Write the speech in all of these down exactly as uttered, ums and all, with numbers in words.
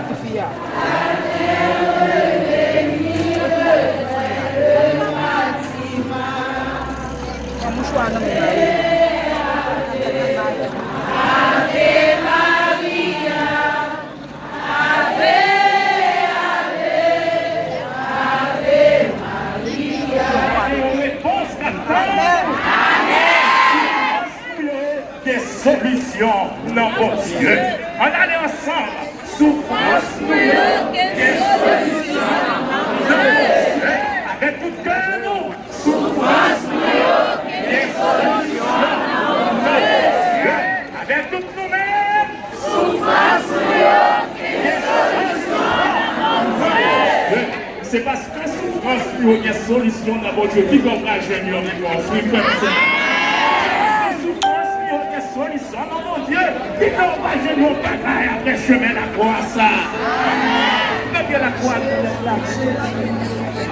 Tifi a. Pran mouchwa nan men l. Gen solisyon nan Bondye. Ann ale ansanm. Soufrans nou yo gen solisyon nan Bondye. Avèk tout kè nou. Soufrans nou yo gen solisyon nan Bondye. Avèk tout nou menm. Soufrans nou yo gen solisyon nan Bondye. Se paske soufrans nou yo gen solisyon nan Bondye ki fè w pral jwenn yon repons. Wi, frè m, sè. Se paske soufrans nou yo gen solisyon nan Bondye ki fè w pral jwenn yon bagay apre chemen lakwa sa. Nan pye lakwa, nan lèt la.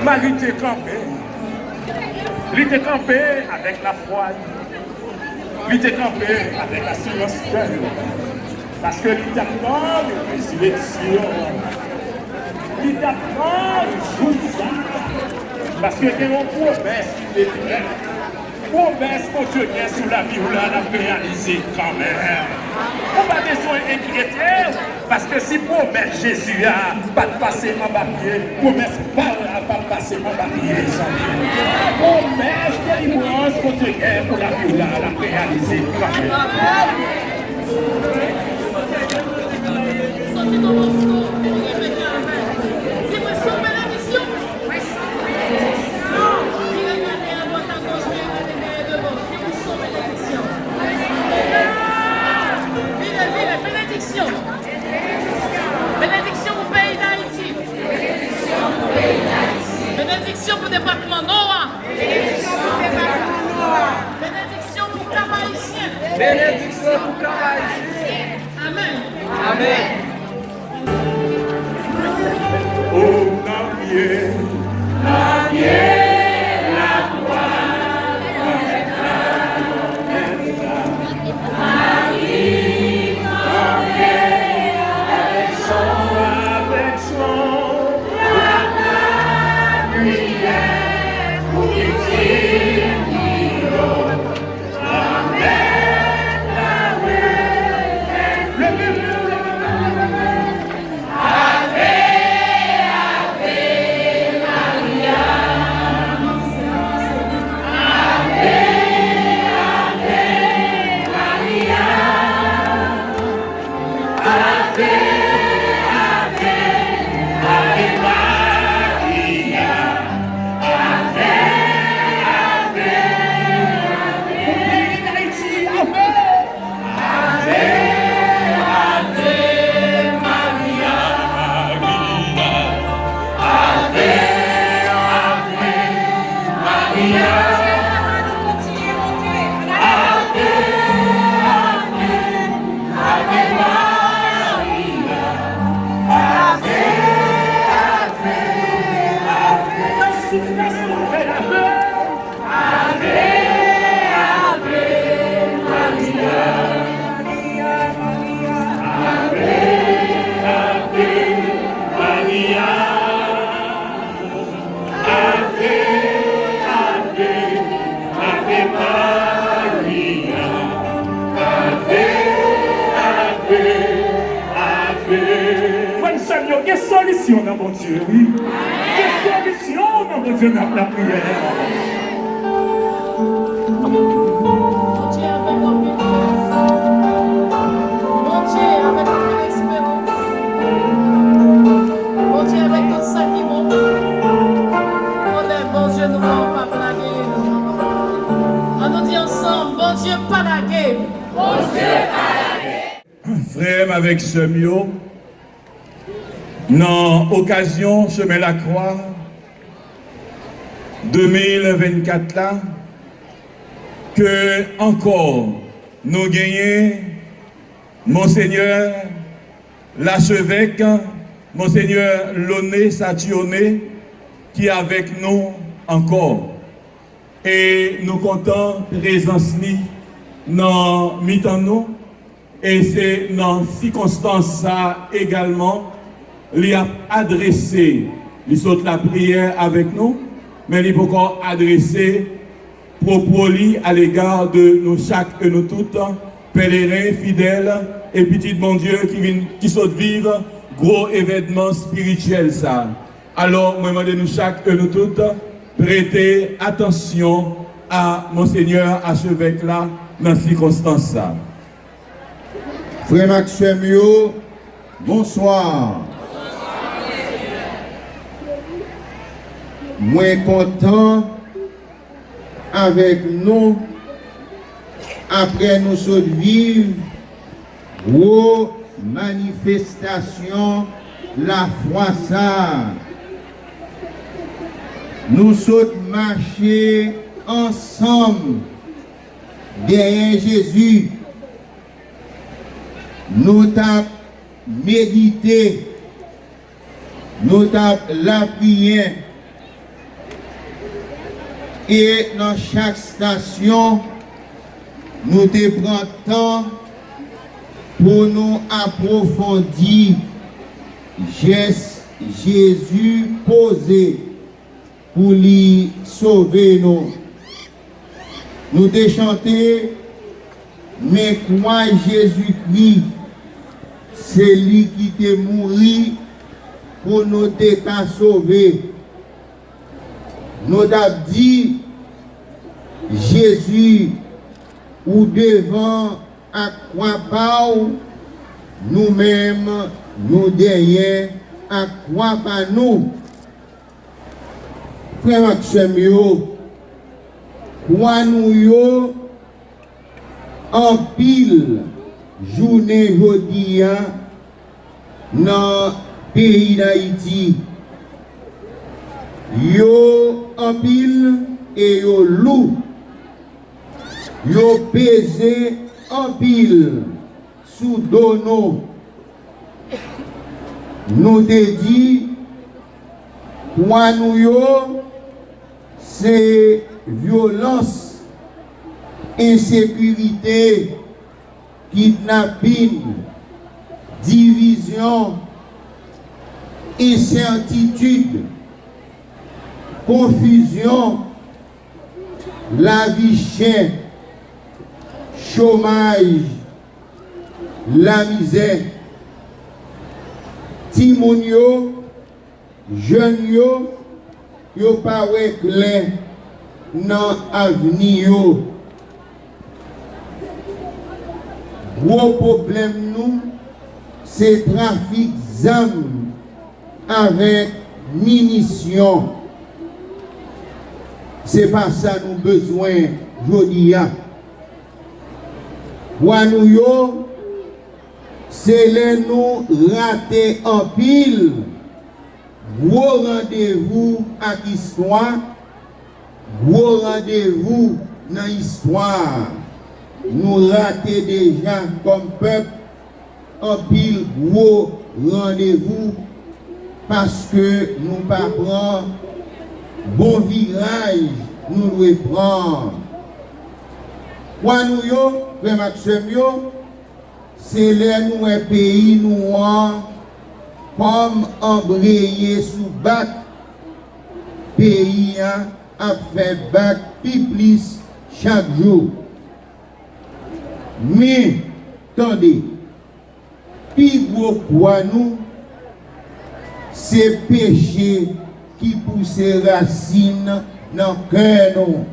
Mari te kanpe. Li te kanpe avèk lafwa li. Li te kanpe avèk asirans kè l. Paske li t ap tann rezireksyon an. Li t ap tann jou sa. Paske gen yon pwomès ki te fèt. Pwomès Bondye gen sou lavi w la, l ap reyalize kanmenm. Ou pa bezwen enkyete w. Paske si pwomès Jezi a pa t pase anba pye, pwomès pa w la p ap pase anba pye, mezanmi. Pwomès delivrans Bondye gen pou lavi w la, l ap reyalize kanmenm. Soti nan mòso, repete avè m. Di mwen, se yon benediksyon. Vire gade adwat agoch, vire gade dèyè devan. Di mwen, se yon benediksyon. Vire, vire, benediksyon. Benediksyon pou peyi Dayiti. Benediksyon pou depatman Nò a. Benediksyon pou Kap Ayisyen. Benediksyon pou Kap Ayisyen. Amèn. Amèn. O, nan pye, nan pye lakwa, Mari kanpe avèk chant, avèk chant, lapriyè pou pitit li yo. Frè m, sè m yo, gen solisyon nan Bondye, wi. Gen solisyon nan Bondye nan lapriyè. Bondye avèk anpil fòs. Bondye avèk anpil esperans. Bondye avèk tout sa ki bon. Konnen Bondye nou an p ap lage nou. Ann nou di ansanm, Bondye pa lage m. Bondye pa lage m. Frè m avèk sè m yo, nan okazyon Chemen Lakwa de mil vennkat la, ke ankò nou genyen Monsenyè Lachevèk, Monsenyè Launay Saturné, ki avèk nou ankò. E nou kontan prezans li nan mitan nou. E se nan sikonstans sa a egalman Li ap adrese, li sot lapriyè avèk nou, men li poko adrese pwopo li alega de nou chak e nou tout, pèleren, fidèl e pitit Bondye ki vin, ki sot viv gwo evènman espirityèl sa. Alò, mwen mande nou chak e nou tout, prete atansyon a Monsenyè Achevèk la nan sikonstans sa. Frè m ak sè m yo, bonswa. Mwen kontan avèk nou, aprè nou sot viv gwo manifestasyon lafwa sa a. Nou sot mache ansanm dèyè Jezi. Nou t ap medite, nou t ap lapriyè, e nan chak estasyon, nou te pran tan pou nou apwofondi jès Jezi poze pou li sove nou. Nou te chante, men kwa Jezikri, se li ki te mouri pou nou te ka sove. Nou t ap di, Jezi, ou devan ak kwa pa w, nou menm, nou dèyè ak kwa pa nou. Frè m ak sè m yo, kwa nou yo anpil jounen jodi a nan peyi Dayiti. Yo anpil e yo lou. Yo peze anpil sou do nou. Nou te di, kwa nou yo, se vyolans, ensekirite, kidnapin, divizyon, ensètitid, konfizyon, lavi chè, chomaj, lamizè. Timoun yo, jèn yo, yo pa wè klè nan avni yo. Gwo pwoblèm nou, se trafik zam avèk minisyon. Se pa sa nou bezwen jodi a. Kwa nou yo, se lè nou rate anpil gwo randevou ak istwa, gwo randevou nan istwa. Nou rate deja kòm pèp anpil gwo randevou paske nou pa pran bon viraj nou dwe pran. Kwa nou yo, frè m ak sè m yo, se lè nou wè peyi nou an kòm anbreye sou bak peyi a ap fè bak pi plis chak jou. Men, tande, pi gwo kwa nou, se peche ki pouse rasin nan kè nou.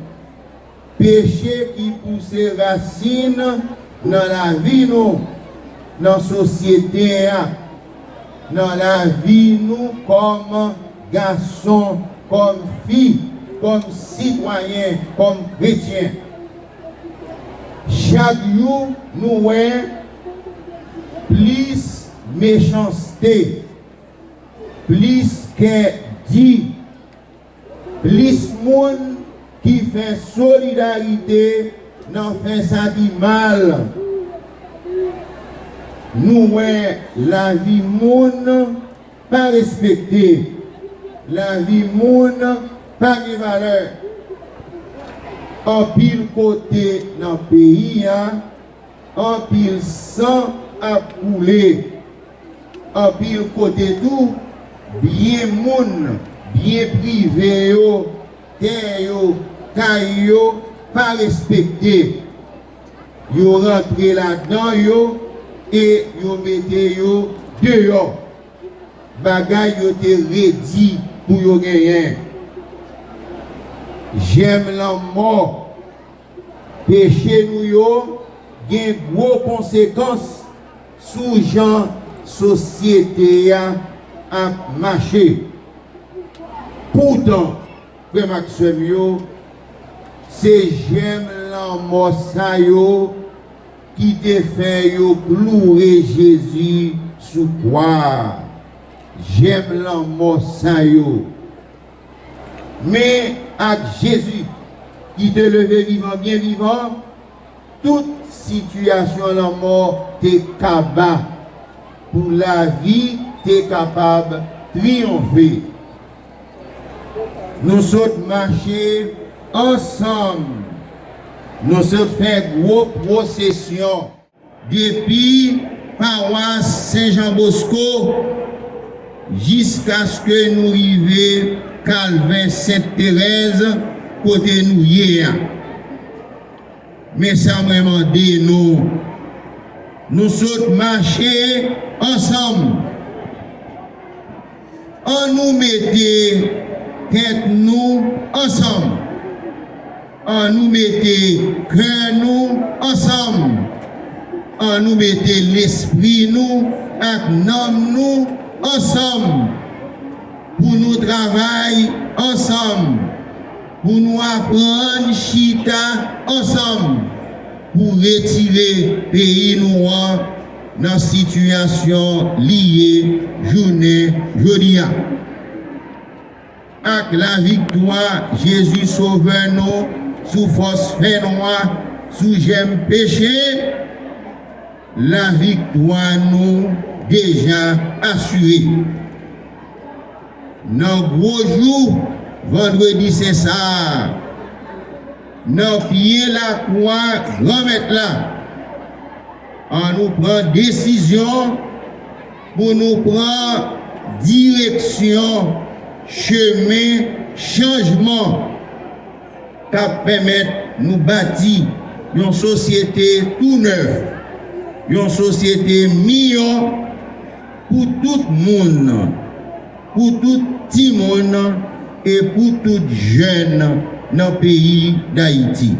Peche ki pouse rasin nan lavi nou, nan sosyete a, nan lavi nou kòm gason, kòm fi, kòm sitwayen, kòm kretyen. Chak jou nou wè plis mechanste, plis kè di, plis moun ki fè solidarite nan fè sa ki mal. Nou wè lavi moun pa respekte, lavi moun pa gen valè. Anpil kote nan peyi a, anpil san ap koule. Anpil kote tou, byen moun, byen prive yo, tè yo, kay yo pa respekte. Yo rantre ladan yo e yo mete yo deyò. Bagay yo te redi pou yo genyen. Jèm lanmò, peche nou yo gen gwo konsekans sou jan sosyete a ap mache. Poutan, frè m ak sè m yo, se jèm lanmò sa yo ki te fè yo kloure Jezi sou kwa a. Jèm lanmò sa yo. Men ak Jezi ki te leve vivan, byen vivan, tout sitiyasyon lanmò te kaba pou lavi te kapab triyonfe. Nou sot mache ansanm. Nou sot fè gwo pwosesyon depi pawas Sen Jan Bosko jiskaske nou rive Kalvè Sent Terèz kote nou ye a. Men sa mwen mande nou, nou sot mache ansanm. Annou mete tèt nou ansanm. Annou mete kè nou ansanm. Annou mete lespri nou ak nanm nou ansanm. Pou nou travay ansanm. Pou nou aprann chita ansanm. Pou retire peyi nou an nan sitiyasyon li ye jounen jodi a. Ak laviktwa Jezi Sovè nou sou fòs fènwa, sou jèm peche, laviktwa nou deja asire. Nan gwo jou Vandredi Sen sa a, nan pye lakwa Granmèt la, annou pran desizyon pou nou pran direksyon chemen chanjman k ap pèmèt nou bati yon sosyete tou nèf, yon sosyete miyò pou tout moun, pou tout timoun e pou tout jèn nan peyi Dayiti.